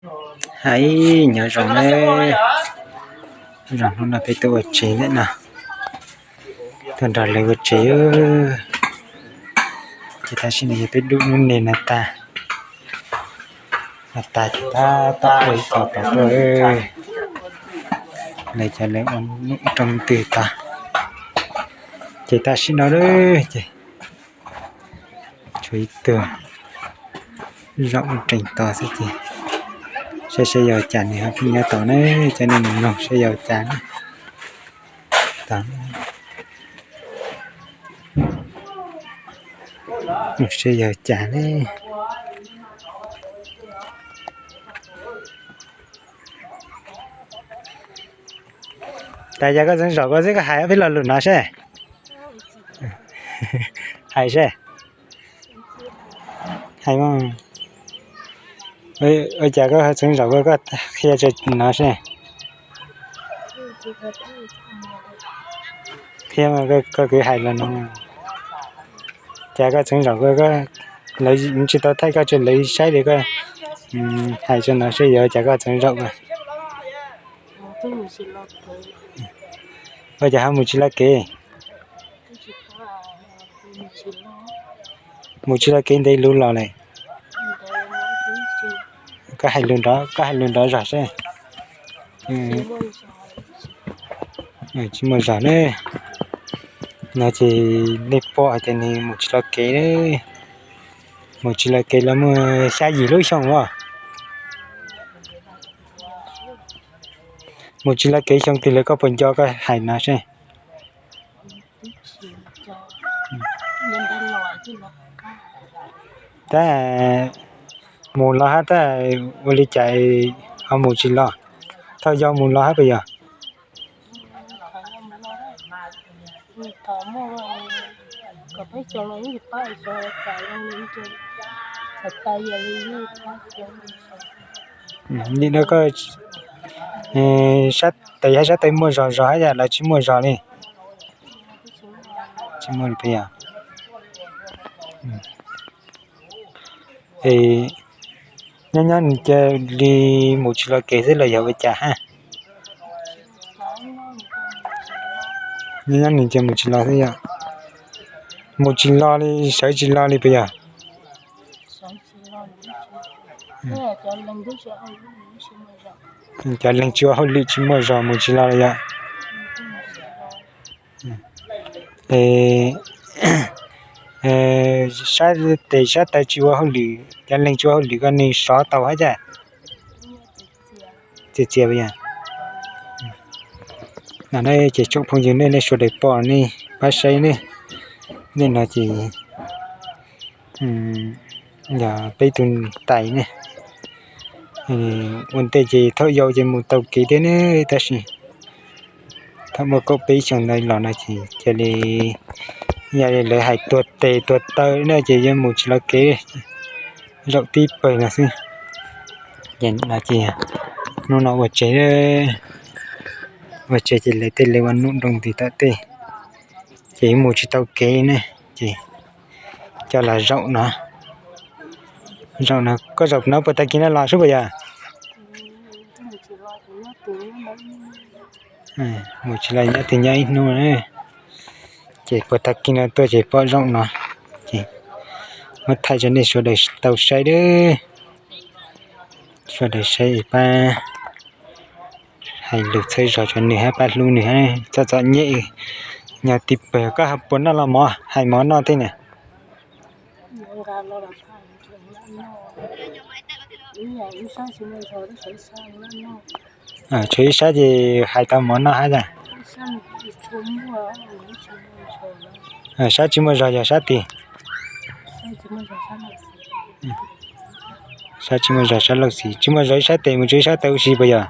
Hais nyob zoo ne, zoo hnub no peb tuaj ua tsev ntawm no, tuaj nrog lawv ua tsev. Ces tam sim no yog peb dub hnub ne no tag, no tag ces tab tom ua ib qho tod tuaj, lawv cov lawv ua nub rooj twg tod. Ces tam sim no ces tshuav ib tug zaum nrees tod xwb ces saib saib yog cas nws ho pheej nyob tod ne, cov nej mus mloog saib yog cas na. Saib yog cas ne. Tas yog koj txeev zaum koj xwb koj hais ob peb lo lus no seb. Hais seb. Hais, ua cas koj txeev zaum koj, koj qhia no seb. Qhia koj kwv hais los no. Cas koj txeev zaum koj, lawv tsis tau thaij koj tso lawv saib li koj hais tso no seb yog cas koj txeev zaum koj. Ua cas ho mus tsis loj kev? Mus tsis loj kev ntev lug los lawm. Koj hais lus nrov, koj hais lus nrov zog seb. Tsis muaj zog ne. No ces nej pom hais tias nws mus tsis loj kev, mus tsis loj kev los muaj xya yim lub xyoo as. Mus tsis loj kev xyoo twg lawm koj puas nco koj hais no seb. Tab mus los hab tab ua li cas ho mus tsis los? Thaum yau mus los hab puas yog? Nim no koj sab tes hab sab tes muaj zog zog hab yam lawv tsis muaj zog li? Tsis muaj li puas yog? Nyob nyob nws cia li mus tsis los kev xwb los yog ua cas hab? Nyob nyob nws cia mus tsis los xwb yog. Mus tsis los li, sawv tsis los li puas yog? Cov leeg tsis ua hauj lwm tsis muaj zog mus tsis los li yog. Sab tes sab taw tsis ua hauj lwm, cov leeg tsis ua hauj lwm koj nws sov tau hab yam? Txias txias puas yog? No ces tsoom phooj ywg nej, nej sawv daws pom nej pab saib ne. Nej no ces yog peb tug tais ne. Ua ntej ces thaum yau ces mus taug kev thiab ne, tab sis thaum muaj kaum peb xyoo ntawd los no ces cia li, yog li lawv hais tuag tes tuag taw no ces yuav mus tsis los kev, zaum tib pawg no xwb. Ces no ces hnub no ua tsev, ua tsev ces lawv tej lawv ua nub nroo ntws tom tej, ces mus tsis tau kev ne, ces coj los zaum no. Zaum no, koj zaum no puas tag kis no los sub puas yog? Mus tsis los nyob twg nyob ib hnub, ces puas tag kis no tuaj ces pom zaum no, ces muab thaij rau nej sawv daws tau saib, sawv daws saib pab hais lus txhawb zog rau nws hab pab hlub nws hab txom txom nyem. Nyob tib pawg koj puas noj los mov, hais mov noj thiab na? Tshuav ib sab ces hais tau mov noj hab tas? Sab tsis muaj zog yog sab tis? Sab tsis muaj zog sab Lauj Xis, tsis muaj zog ib sab tes mus tsua ib sab taw ua si puas yog?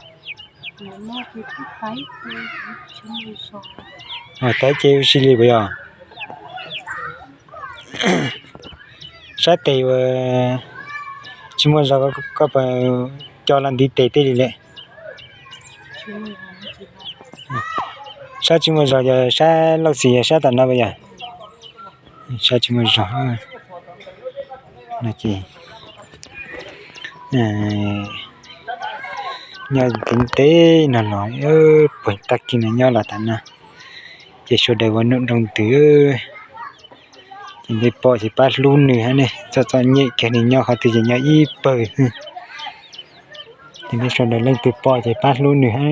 Taw ces ua si li puas yog? Sab tes uas tsis muaj zog koj puas co los ntiv tes tej li lawm? Sab tsis muaj zog yog sab Lauj Xis yog sab tom no puas yog? Sab tsis muaj zog. Ces, Nyob ntev ntev no los puag tag kis no nyob los tas no, ces sawv daws ua num nroo ntws, ces nej pom ces pab hlub nws hab ne, txom txom nyem kiag, nws nyob qhov twg ces nyob ib pawg. Ces nej sawv daws leej twg pom ces pab hlub nws hab,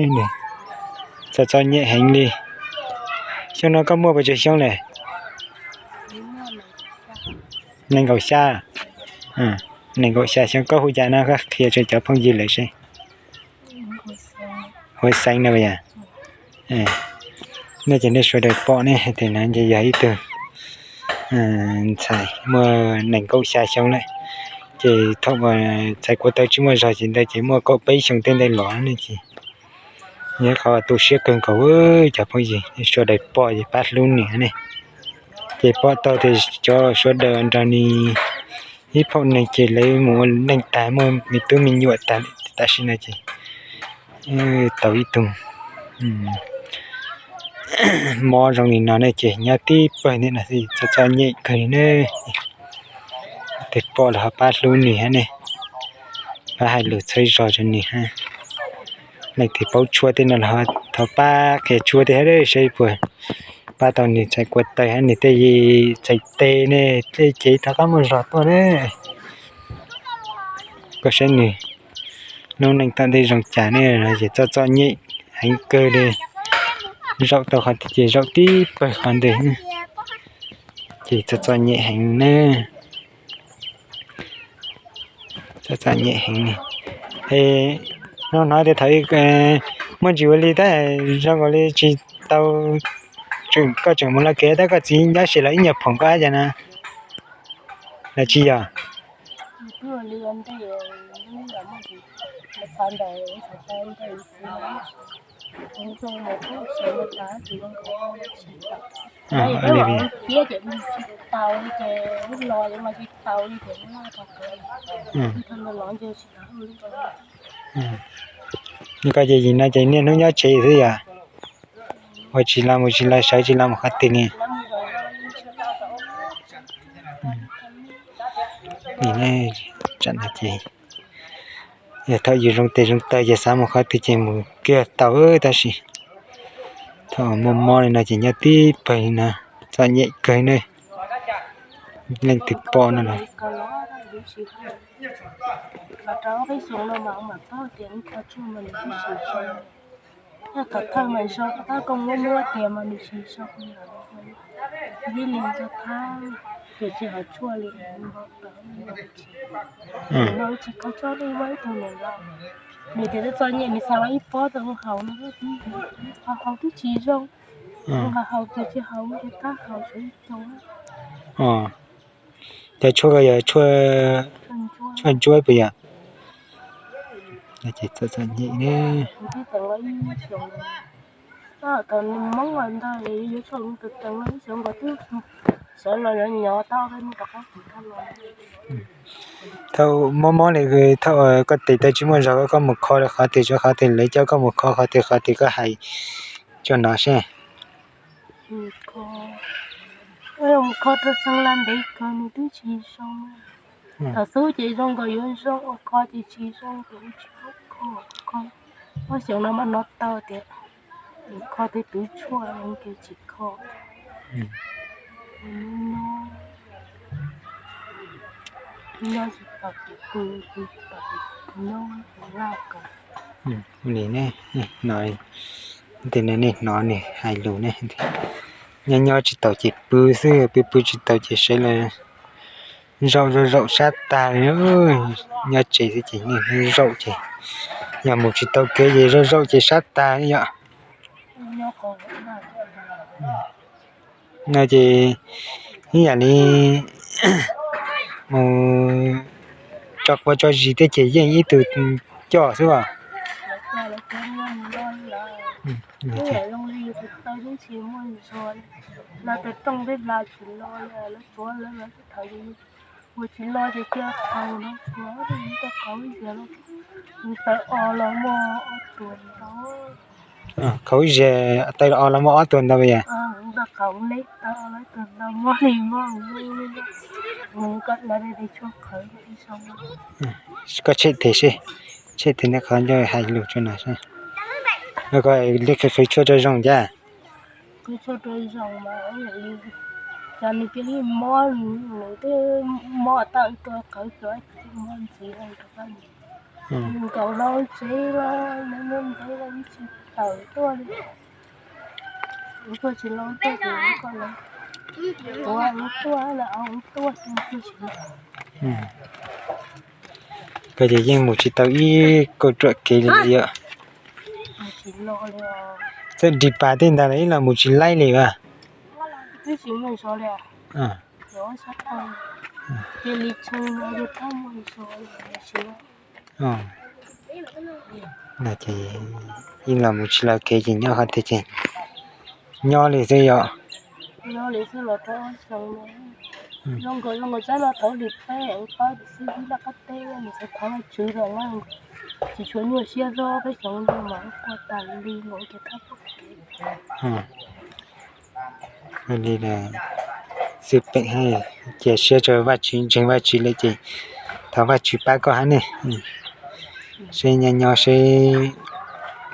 txom txom nyem heev li. Xyoo no koj muaj puas tsawg xyoo lawm? Nees nkaum xya. Nees nkaum xya xyoo, koj hu cas no koj qhia rau cov phooj ywg lawv seb. Hu Xeeb no yog. Nej ces nej sawv daws pom ne, tus no ces yog ib tug ntxhais muaj nees nkaum xya xyoo lawm. Ces thaum txhais ko taw tsis muaj zog ces ntawd ces muaj kaum peb xyoo tej ntawd los ne ces yog qhov tu siab kawg nkaus. Cov phooj ywg sawv daws pom ces pab hlub nws ne. Ces pom tau tias cov sawv daws nrog nws ib phaum neeg ces lawv mus ua neej tag, muaj me tub me nyuam tag, tam sim no ces tau ib tug mob zoo li no ne ces nyob tib pawg ntawm no txom txom nyem kawg li ne. Tus pom los ho pab hlub nws hab ne, pab hais lus txhawb zog rau nws hab. Leej twg paub tshuaj tej no los ho thov pab qhia tshuaj tej hab seb puas pab tau nws txhais ko taw hab nws tej txhais tes ne, tej ces rov qab muaj zog tuaj ne. Koj saib nws lub neej tom ntej zoo cas ne, no ces txom txom nyem heev kawg li. Zaum tau qhov twg ces zaum tib pawg qhov ntawd, ces txom txom nyem heev ne. Txom txom nyem heev. Es hnov tias thaum muaj ntsis ua li tab zoo nkaus li tsis tau, koj tseem mus lo kev tab koj txiv nyob se los ib nyuag phoom koj ab cas na, los tsis yog? Koj ces yim no ces niaj hnub nyob tsev xwb yom? Ua tsis los mus tsis los sawv tsis los mus qhov twg li. Tsam no ces yog thaum yus zoo tes zoo taw ces xav mus qhov twg ces mus kiag tau, tab sis thaum muaj mob li no ces nyob tib pawg li no, txom nyem kawg ne. Leej twg pom no los Yog thaum thawj mas zoo, tab koj muab muab tias mas nws tsis zoo li, ib li nco thab, tias tsis hais tshuaj li, npau taws li. Nim no wb tsis kho tsob dej muaj ib tug niam laus, nws tias txom nyem nws xav los ib pob rau haus no, ho haus twb tsis zoo, ho haus tias tsis haus tias tab haus tsuav ib co. Cov tshuaj ko yog tshuaj ntsuab puas yog? Txom txom nyem ne. Thaum nws moob ntag yuav tshuaj ntawd ib xyoo nkaus twb sawv los nyob nyob tau peb mus rov qab tim thaj no. Thaum mob mob li thaum koj tes taw tsis muaj zog koj mus kho qhov twg, qhov twg lawv coj koj mus kho qhov twg, qhov twg koj hais tso no seb. Mus kho rau xeev las ntev kawg nws twb tsis zoo. Thaum xub ces zoo nkaus yuav zoo, ua kho ces tsis zoo, ua tsis paub kho, kho ob xyoos no mas hnov tau tias kho tej twv tshuaj ces tsis kho. Nyob tsis tau tus pw, pw tsis tau tus nyob laj kawg. Li ne, no, tej no nej hnov nws hais lus ne, nyob nyob tsis tau ces pw xwb, pw pw tsis tau ces sawv los zaum zaum zaum sab tag li. Nyob tsev xwb ces niaj hnub zaum ces yog mus tsis tau kev ces zaum zaum ces sab tag li yom. No ces ib yam li mus tso quav tso zis tej ces yeej ib tug coj xwb os. Ua tsis loj ces cia qhaus no, qhaus ib zaug los muaj ob tuas ntau. Qhaus ib zaug taw los muaj ob tuas ntau yom. Koj tshem tes seb, Tshem tias nej qhov ncauj hais lus tso na. Koj li qhwv qhwv tshuaj rau zoo cas? Qhwv tshuaj rau zoo mas, cas nws cia li mob, nws twb mob tag tua qhawv cov mob ntxiv rau qab. Nkaus hlo tsev los nws muaj ntev los tsis tawm tuaj li. Tuaj tsis los tuaj ces koj los tuaj los tuaj, tuaj ces tuaj tsis los. Koj ces yeej mus tsis tau ib kauj ruam kev li yom. Txawj nrig pas tej ntawd los ib los mus tsis laib li as. Cia li tshee no, no ces ib los mus tsis laib kev ces nyob qhov tiag ces nyob li xwb yom. Nyob li xwb los rau xyoo no, zoo nkaus zoo nkaus txab no thaum li peb pab xib hwb laj qab teb nws xav thov Vajtswv rau, tsis tshua nyuaj siab zog peb xyoo no mas quaj tas li nkaus ces thab pab kev. Li xwb pem cia siab rau Vajtswv, ntseeg Vajtswv lawm ces thov Vajtswv pab koj hab ne. Seb nyob nyob seb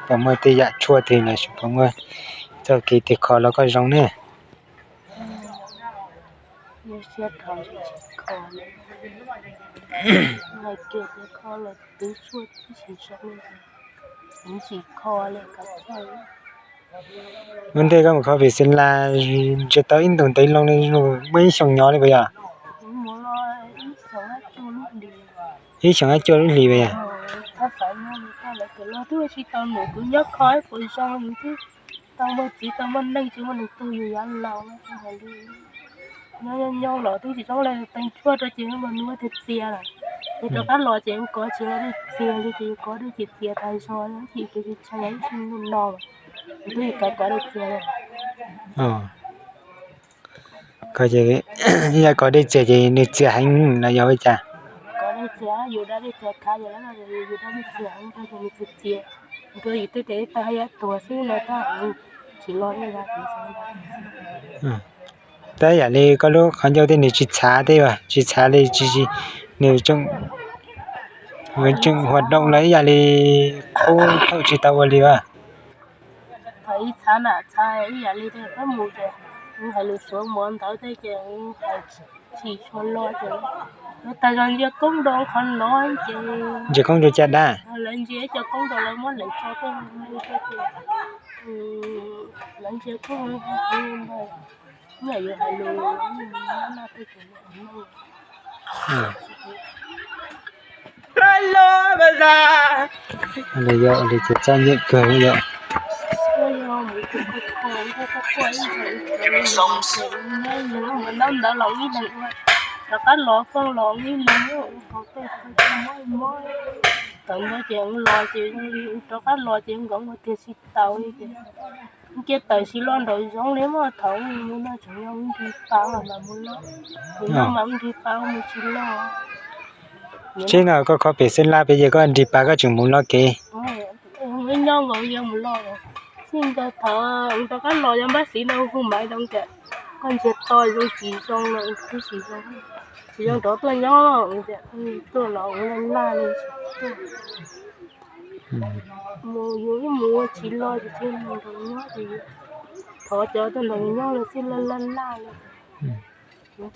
puas muaj tej yam tshuaj twg los sis puas muaj txoj kev twg kho los koj zoo ne. Ua ntej koj mus kho pem Xeem Las ntsia tau ib ntus ntev loo li, muaj ib xyoos nyov li puas yog? Ib xyoos ab cuaj lub hlis puas yog? Twb tsis tau num kuv nyob kho ib puas zoo, yus twb tau muaj txiv tau muaj neej tsis muaj neeg tug yus yav laus no hais li. Nyob nyob los twb tsis zoo li, teem tshuaj rau ces mas nws tiag txias lawm. Yus rov qab los ces kov tsis los dej txias li ces yus kov dej txias txias tas zog, ib chim ces tsis tshee ib txhij ntuj no, yus twb yus kav kov dej txias li. Koj ces yog kov dej txias ces nws txias heev los yog ua cas? Kov dej txias, yus da dej txias khav ces yus da dej txias heev ces nws txias txias, nrog yus tej tes taw haj yam tuag xwb no tab tsis los dej. Tab yam li koj lub qhov ncauj tej nws tsis txhav tej, tsis txhav li, nws tseem, nws tseem huam doom los ib yam li qub thaum tsis tau ua li as. Thaum ib txhav na txhav ib yam li peb mus ces hais lus Suav mov ntawd tej ces hais tsis tshua lo ces lawv tas zog ntsia koob rau qhov no ces ntsia koob rau caj dab, lawv ntsia cov koob rau lawv muab lawv tso tej, lawv ntsia koob ntawd, ib yam yus hais lus no tej ces yog li ces txom nyem kawg yom. Ntawd los ib leeg ua, rov qab los fooj los ib leeg ua, mob mob, thaum ntawd ces los ces zoo li rov qab los ces nkaus ua tiag tsis tau li ces cia tawm tsis los nraum zoov li mas thaum mus no tseem yog nrig pas mas mus loj, mus no mas nrig pas mus tsis loj. Tseeb no koj kho pem Xeem Las pem ces koj nrig pas koj tseem mus loj kev. Nyob nkaus yog mus loj, txij nkaus thaum rov qab los yog npab xiv no hu maiv zoo tias koj ntsiag to zoo tsis zoo los twb tsis zoo, tsis zoo rov tuaj nyob tias tuaj los ua laj laj li. Mus yus ib mus ua tsis loj ces cia mus nraum nyob ces thov cov tuaj nraum nyob los xij laj laj laj li. Lawv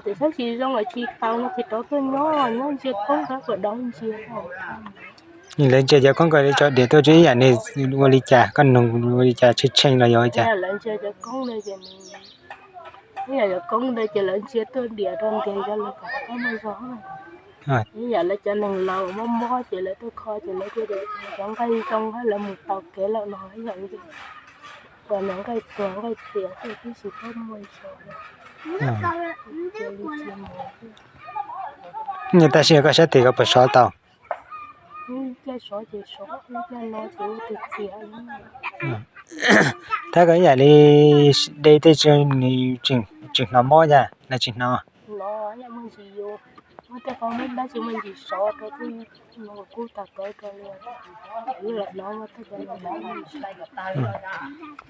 tias saib tsis zoo lawm tsis tau no ces rov tuaj nyob, nyob ntsia koob kab puas dov ntsia. Lawv ntsia cov koob ko li tso diam tuaj tsev ib yam nws ua li cas, koj nug ua li cas, tshee tshee los yog ua cas? Lawv ntsia cov koob no ces nws ib yam cov koob ntawd ces lawv ntsia tuaj diam rau ntiag zog lawv kom koob muaj zog. Ib yam lawv cov neeg laus mob mob ces lawv tuaj kho ces lawv tias cov nqaij zoo lawv mus tau kev lawm no ib yam li uas nqaij tuag nqaij txias tej twb tsis tau muaj zog. Tab sis koj sab tes koj puas sov tau? Tab koj ib yam li de tej tseem hnov mob yam los tsis hnov?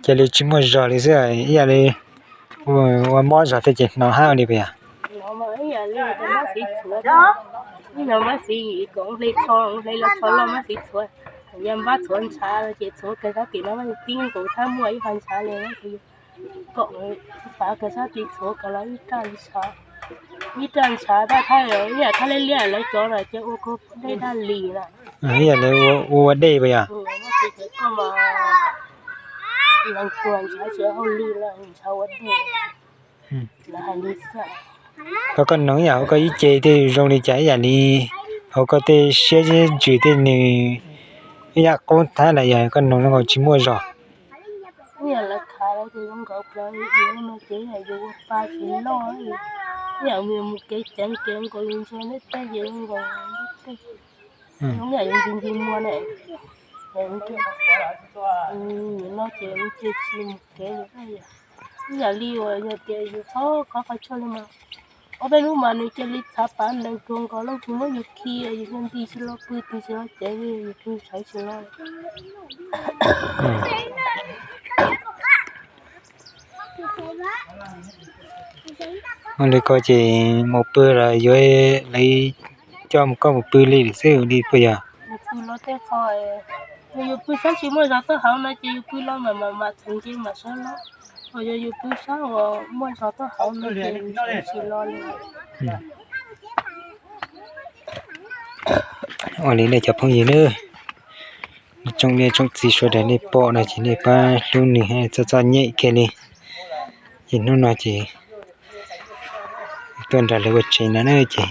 Cia li tsis muaj zog li xwb, ib yam li ua mob zog tej ces hnov hab li puas yog? Ib no mab xiv kom hle tsho, hle los tsho loj mab xiv txhuav, yog npab txhuav ntshav ces txhuav kawg sab tim no mab xiv tib nqus thab muaj ib qho ntshav li, kom pav kawg sab tim txhuav kom los ib raj ntshav, ib raj ntshav tab thab, ib yam thab liab liab lawv cov lawm ces ua kua dej daj li lawm. Ib yam li ua dej puas yog? Koj mas lees tuag ntshav tsis hauj lwm lawm ntshav ua dej. Koj, koj noog ib yam hauv koj ib ce tej zoo li cas ib yam li hauv koj tej siab ntsws tej nws ib yam qub thab los yog koj noog zoo nkaus tsis muaj zog. Ib yam lawv khav lawv tias zoo nkaus plaws li no ces ib yam yus ua pa tsis loj, ib yam mus kev ceev kev nkaus yus ntsia neb tej ces zoo nkaus neb tej, zoo ib yam yus ntsia ntsia muag ne, yus no ces ntsia tsis mus kev ib yam li uas yog tias yus txhob khov qhov chaw li mas ob peb hnub mas nws cia li txhav pav ntees tuag nkaus lawm, kuv muab yus khi yus cia nti tsis los pw, ti tsis los cev li, yus pw sawv tsis los. Ua li ko ces mus pw los yuav lawv coj koj mus pw li lawm xwb li puas yog? Yus pw sab tsis muaj zog taub hau no ces yus pw los mam mam mam txheem nce mam sawv los, ho yog yus pw sab uas muaj zog taub hau no ces yus sawv tsis los li. Ua li nej cov phooj ywg nawb, tsoom niam tsoom txiv sawv daws nej pom no ces nej pab hlub nws txom txom nyem kiag li. Ces hnub no ces tuaj nrog lawv ua tsev no na ces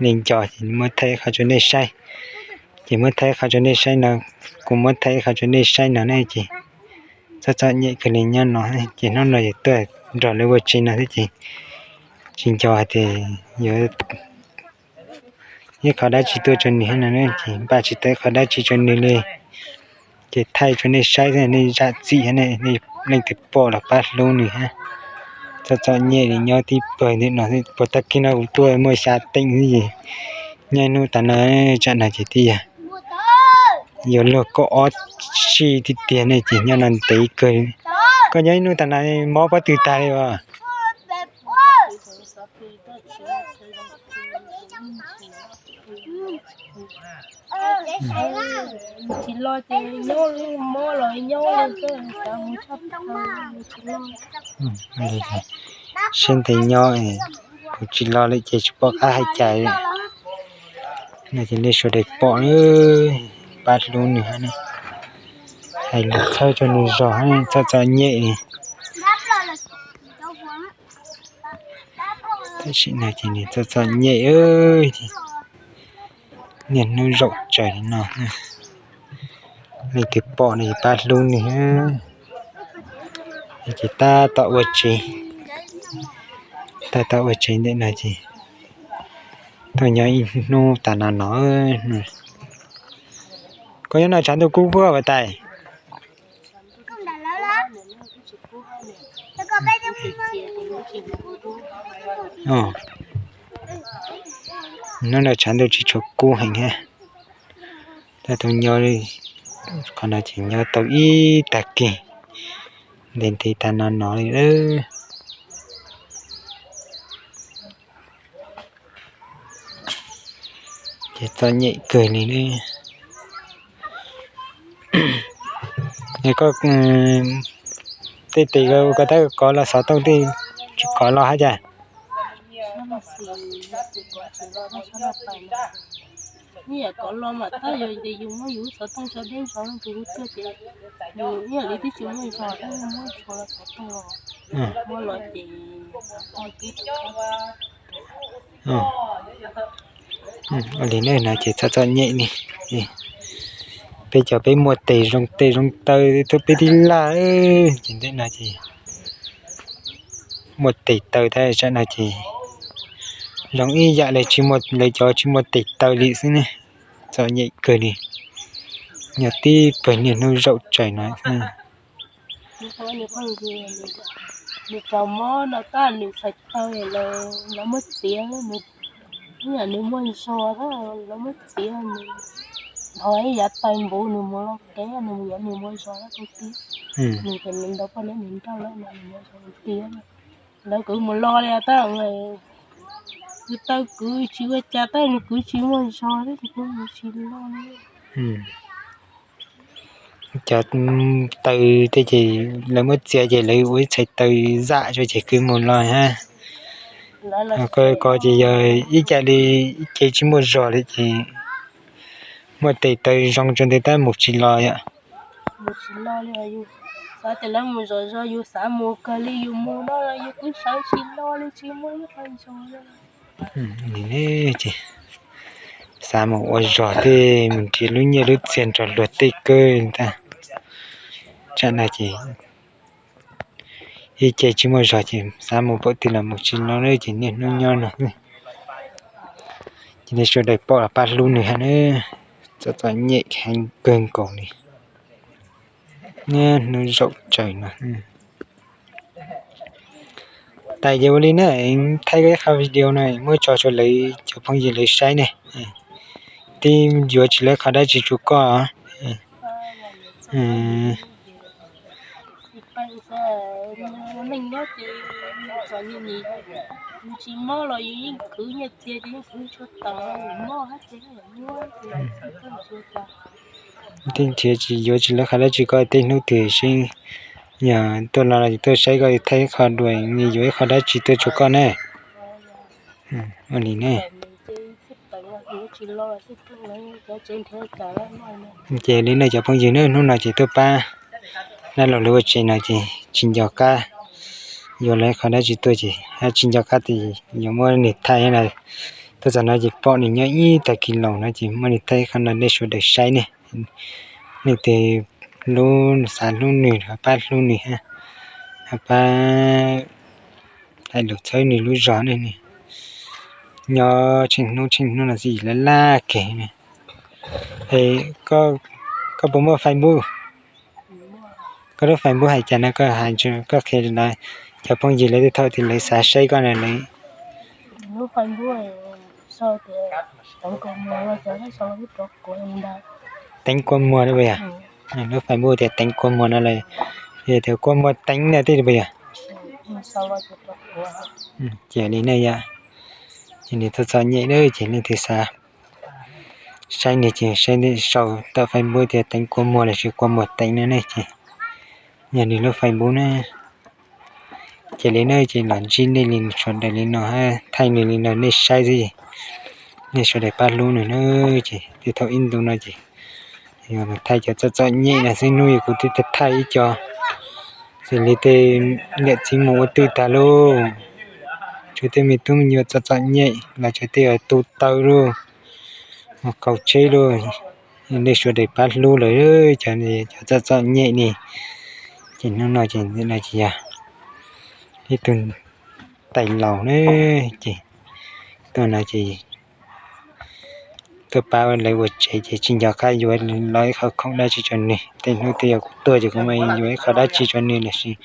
nej nco ces muab thaij qhov rau nej saib. Ces muab thaij qhov rau nej saib no, kuv muab thaij qhov rau nej saib no na ces txom txom nyem kiag li nyob no. Ces hnub no ces tuaj nrog lawv ua tsev no xwb ces tsis nco hais tias yuav ib qho dab tsi tuaj rau nws no ces npaj tsis tau ib qho dab tsi rau nws li. Ces thaij rau nej saib xwb, nej zam txim, nej leej twg pom los pab hlub nws hab. Txom txom nyem li nyob tib pawg ntawm no xwb, puag tag kis no kuv tuaj muaj xya teev xwb ces nyob ib hnub tas no, tsam no ces twb yog yuav luag kaum ob tsib tiag tiag ne ces nyob no ntev kawg. Koj nyob ib hnub tas no mob pob tw tag li as. Tsis los ces nyob mob los nyob, tsis los. Siab ntev nyob, kuv tsis los lawm ces tsis pom qab hais cas li. No ces nej sawv daws pom, pab hlub nws hab, hais lus txhawb rau nws zog, txom txom nyem li. Tam sim no ces nws txom txom nyem, niaj hnub zaum tsaws li no. Leej twg pom no ces pab hlub nws. Ces tab tom ua tsev, tab tom ua tsev ntawm no ces tuaj nyob ib hnub tas no no. Koj nyob no tshav ntuj kub kub puas tais? Hnub no tshav ntuj tsis tshua kub heev hab. Tab tom nyob, qhov no ces nyob tau ib tag kis, ntev ntev tas no no li lawm. Ces txom nyem kawg li. Koj tej tes koj tab kov los xov tooj tej tsis kov los hab cas? Ib yam kov los mas tab yog ces yus muab yus xov tooj tso deb ntsoov tus hu tuaj ces yus ib yam li twb tsis muaj zog, muab tso los xov tooj los, muab los ces xov tooj twb Ua li nej no ces txom txom nyem li. Peb cov peb muaj tes zoo tes zoo taw tuaj peb tib laj, ces ntawm no ces muaj tes taw tab tsam no ces zoo ib yam li tsis muaj, lawv cov tsis muaj tes taw li xwb ne. Txom nyem kawg li, nyob tib pawg niaj hnub zaum tsaws no xwb. Nws raug mob no tab nws txhais taw lawv muab txiav, ib yam nws muaj zog tab lawv muab txiav, nws dhos ib yav taw npuv nws mus loj kev nws mus yav nws muaj zog tab tus tib, nws ces nws ntaus poj niam nws nrauj lawm no nws muaj zog tiag, lawv kwv mus loj li tab Kwv taw kwv tsis ua cas, tab nws kwv tsis muaj zog thiab ces kuv mus tsis loj li. Cov taw tej ces lawv muab txiav ces lawv ua ib txhais taw zam tso ces kwv mus los hab. Ko ces yog ib ce li, ib ce tsis muaj zog li ces muaj tes taw zoo tso ntev tab mus tsis los yom. Mus tsis loj li, xav tias lawv mus zog zog, yus xav mus kawg li, yus mus no yus kuj sawv tsis loj li, tsis muaj ib qho zog. Xav mus ua zog tej, mus nrhiav lub nyiaj lub txiag nrog luag tej kawg ntag. Tsam no ces ib ce tsis muaj zog ces xav mus pom twg los mus tsis loj li ces niaj hnub nyob no. Ces nej sawv daws pom los pab hlub nws hab na, txom txom nyem heev kawg nkaus li. Niaj hnub zaum tsaws no. Tas ces ua li na, thaij ib qho video no muab tso rau lawv cov phooj ywg lawv saib ne. Twb yuav tsis lawv qhov dab tsi rau koj. Twb nrhiav tsis yuav tsis lawv qhov dab tsi koj, tej hnub twg seb yog tuaj los tuaj saib koj thaij ib qho dua, nws yuav ib qho dab tsi tuaj rau koj ne. Ua li ne. Ces li no cov phooj ywg na, hnub no ces tuaj pab dab laug lawv ua tsev no ces tsis nco qab yuav lawv qhov dab tsi tuaj ces hab tsis nco qab tias yuav muab nws thaij na. Tuaj txog no ces pom nws nyob ib tag kis laus no ces muab nws thaij qhov no nej sawv daws saib ne. Nej tes lub xav hlub nws ho pab hlub nws hab, ho pab hais lus txhawb nws lub zog ne. Nyob tsheej hnub tsheej hnub no xwb laj laj keg. Koj puas muaj Facebook? Koj lub Facebook hais cas no koj hais, koj qhia no, cov phooj ywg lawv tej thaum twg lawv xav saib koj na lawv. Teev Kua Muag no puas yog? Lub Facebook tias Teev Kua Muag no lawm, tias Kua Muag Teev na tej puas yog? Ces li ne yom, ces nws txom txom nyem na ces leej twg xav saib nws ces saib sau tawm Facebook tias Teev Kua Muag lossis Kua Muag Teev no ne ces yog nws lub Facebook na. Ces li na ces los ntsib nej li sawv daws li no hab thaij nws li no nej saib xwb ces nej sawv daws pab hlub nws na. Ces tej thaum ib ntu no ces yog thaij cov txom txom nyem no xwb, hnub yog kuv twb thaij ib co xws li tej niam txiv mus ua twj tag lauj, tshuav tej me tub me nyuam txom txom nyem los tshuav tej tu taw lauj, qaug tsheb lauj. Nej sawv daws pab hlub lawm cov txom txom nyem ne. Ces hnub no ces no ces yog ib tug tais laus na, ces tuaj no ces tuaj pab lawv ua tsev ces tsis nco qab yuav los ib qho khoom dab tsi rau nws. Tej hnub twg yog kuv tuaj ces kuv mam yuav ib qho dab tsi rau nws lossis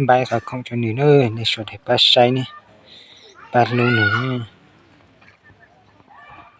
npaj ib qho khoom rau nws na. Nej sawv daws pab saib ne, pab hlub nws.